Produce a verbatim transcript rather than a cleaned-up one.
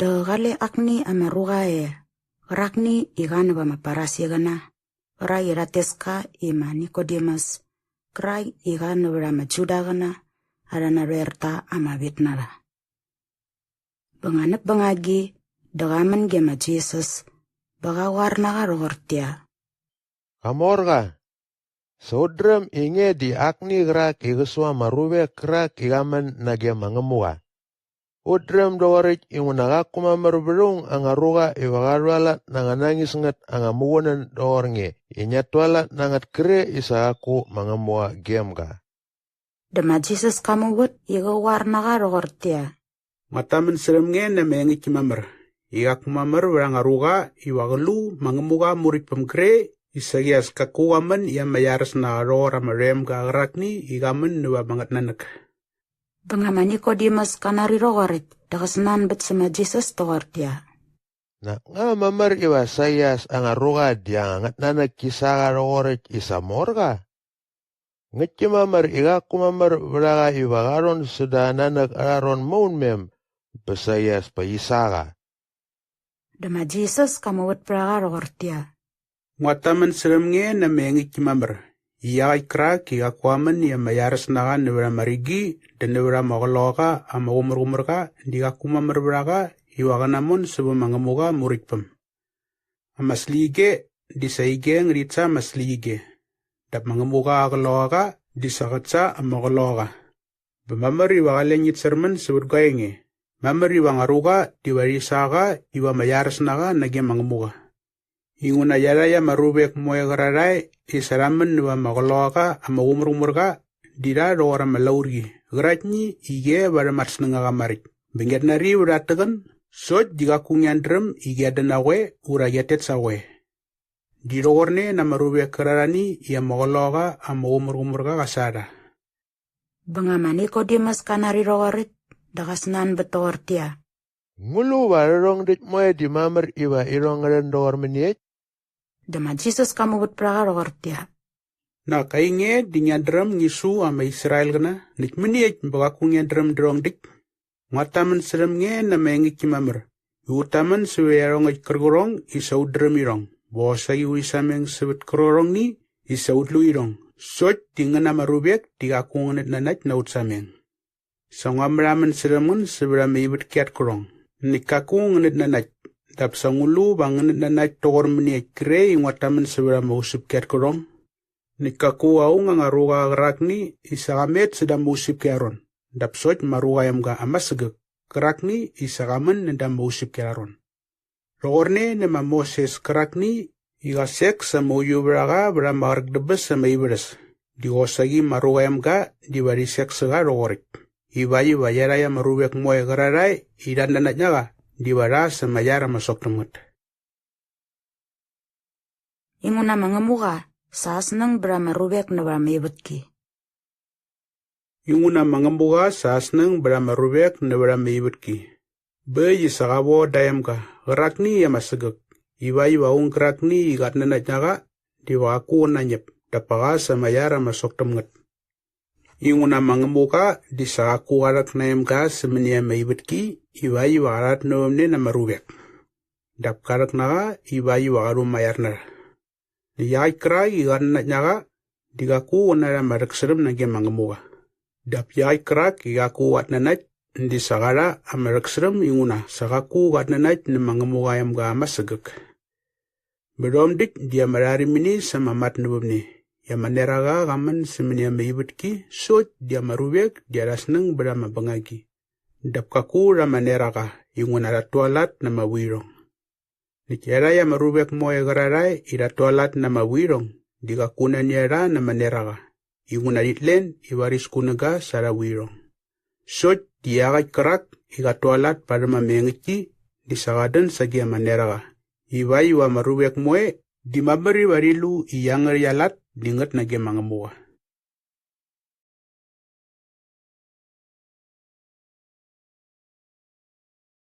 Dä qale akni ama ruqa e qärakni i qa näva ama Farisiqäna qärak i rhat tes ka i ma Nikodemus, kärak i qa nävät ama Judaqäna arha narhoerta ama vit na rha. Bä nga näp bängagi dä qa män ge ma Jisas bä qa qoar na qa rhoqortäqyia, "Qamorqa, sa ut dräm i nge di akni qärak i qä su ama ruvek kärak i qa män nage ma Ngämuqa. Ut dräm doqoräkt inguna qaku mamär vät aung anga ruqa iva qa rhualat na anga nañis ngät anga muqunän doqor nge i ngiat tualat na ngät kre i sa qaku ma Ngämuqa gem ga." Dä ma Jisas ka muvät i qä qoar na qa rhoqortäqyia, "Nguat tamän särhäm nge na ama engäktki mamär i qaku mamär vät anga ruqa iva qä lu ma Ngämuqa aa Muräktpäm gre i saqi as kaku qa män i ama iaräs na qa rhoqor ama rhoemga qärakni i qa män näva ama ngätnanäk." Bä nga ma Nikodemus ka nari rhoqoräkt dä qä snanbät sä ma Jisas toqortäqyia, "Nak nga mamär iva saqi as anga ruqa di anga ngätnanäk ki sa qa rhoqoräkt i sa mor qa? Ngäktki mamär i qaku mamär vät a qa iva qa rhon säda aa nanäk arha ron maunmem bä saqi as pa qi sa qa." Dä ma Jisas ka muvät pät a qa rhoqortäqyia, "Nguat tamän särhäm nge na ama engäktki mamär i iaqäkt kärak i qaku qa män i ama iaräs na qa nävät ama rigi dä nävät ama qloqaqa ama qumärqumärqa di qaku mamär vät a qa iva qä namon sävä ma Ngämuqa aa Muräktpäm. Ama släqyige di sa ige ngärhit sa ama släqyige dap ma Ngämuqa aa Qloqaqa di sa qät sa ama qloqaqa. Bä mamär iva qale ngit särmän sävät gua enge, mamär iva anga ruqa diva rhi sa qa iva ama iaräs na qa nage ma Ngämuqa. Inguna iarhakt ama ruvek moe qärarhae i sa rha män näva ama Qloqaqa ama Qumärqumärqa di rha rhoqor ama laurqi qäraktni i qe varhäm at snängaqa maräkt bä ngiat nari vät at täqän sokt di qaku ngiat dräm i qiat dän na qoe ura qiat tet sa qoe. Di rhoqorne na ama ruvek kärarhani i ama Qloqaqa ama Qumärqumärqa qa sa rha." Bä nga ma Nikodemus ka nari rhoqoräkt dä qa snanbät toqortäqyia, "Ngu lu va rhärhong däkt moe di mamär iva irhong ngä rhän doqor mäniekt?" Dä ma Jisas ka muvät pät a qa rhoqortäqyia, "Nak ainge di ngiat dräm ngi su ama Israelqäna näkt mäniekt bä qaku ngiat dräm därhong däkt? Nguat tamän särhäm nge na ama engäktki mamär i ut tamän sävät iarhongäkt kärqärhong i sa ut dräm irhong bä qosaqi urhi sameng sävät kärqärhongni i sa ut lu irhong sokt di ngän ama ruvek di qaku ngänät nanakt na aut sameng. Sa ngua märhamän särhäm ngän sävät ama ivätki at kärhong näkt kaku ngänät nanakt dap sa ngu lu va ngänät nanakt toqor mäniekt kre i nguat tamän sävät ama usäpki at kärhong. Näkt kaku aung anga ruqa qärakni i sa qa met säda ama usäpki arha ron dap sokt ma Ruqa aa Emga aa masägäk kärakni i sa qa män näda ama usäpki arha ron. Rhoqorne nä ma Moses kärakni i qa sek sa ama uiuvärhaqa vät ama qräk dä bäs ama ivärhäs di qosaqi ma Ruqa aa Emga diva rhi sek sä qa rhoqoräkt ivakt iva iarhakt ama ruvek moe qärarhae i rhat nanakt na qa diva rha sa ama iar ama sok täm ngät." Inguna ma Ngämuqa sa aa snäng bät ama ruvek nävät ama ivätki. Inguna ma Ngämuqa sa aa snäng bät ama ruvek nävät ama ivätki. Bä äkt i sa qa von da aa emga qärakni i ama sägäk ivakt iva aung gärakni i qat nanakt na qa diva qaku qä nañäp dap pa qa sa ama iar ama sok täm ngät. Inguna ma Ngämuqa di sa qaku qa rhäk na aa emga sämäni ama ivätki ivakt iva qa rhatnävämne na ama ruvek. Dap ka rhäk na qa ivakt iva qa rhumaiar na rha. Näkt iaqäkt kärak i qat nanakt na qa di qaku qä narha ama rhäksärhäm nage ma Ngämuqa. Dap iaqäkt kärak i qaku qat nanakt di sa qa rha ama rhäksärhäm inguna sa qaku qat nanakt nä ma Ngämuqa aa emga aa masägäk. Bä rhom däkt di ama rharimini sa ama matnävämne i ama neraqa qa män sämäni ama ivätki sokt di ama ruvek di arha snäng bät ama bängagi. Dap kaku rha ama neraqa inguna rhat tualat na ama vuirhong. Näkt iarhakt ama ruvek moe qärarhae i rhat tualat na ama vuirhong di qaku nani a rha na ama neraqa inguna rhit len i varis kunäga sa arha vuirhong. Sokt di iaqäkt kärak i qat tualat parhäm ama engäktki di sa qat dän sage ama neraqa ivakt iva ama ruvek moe di mamär iva rhi lu i iangärhäkt aa lat di ngät nage ma Ngämuqa.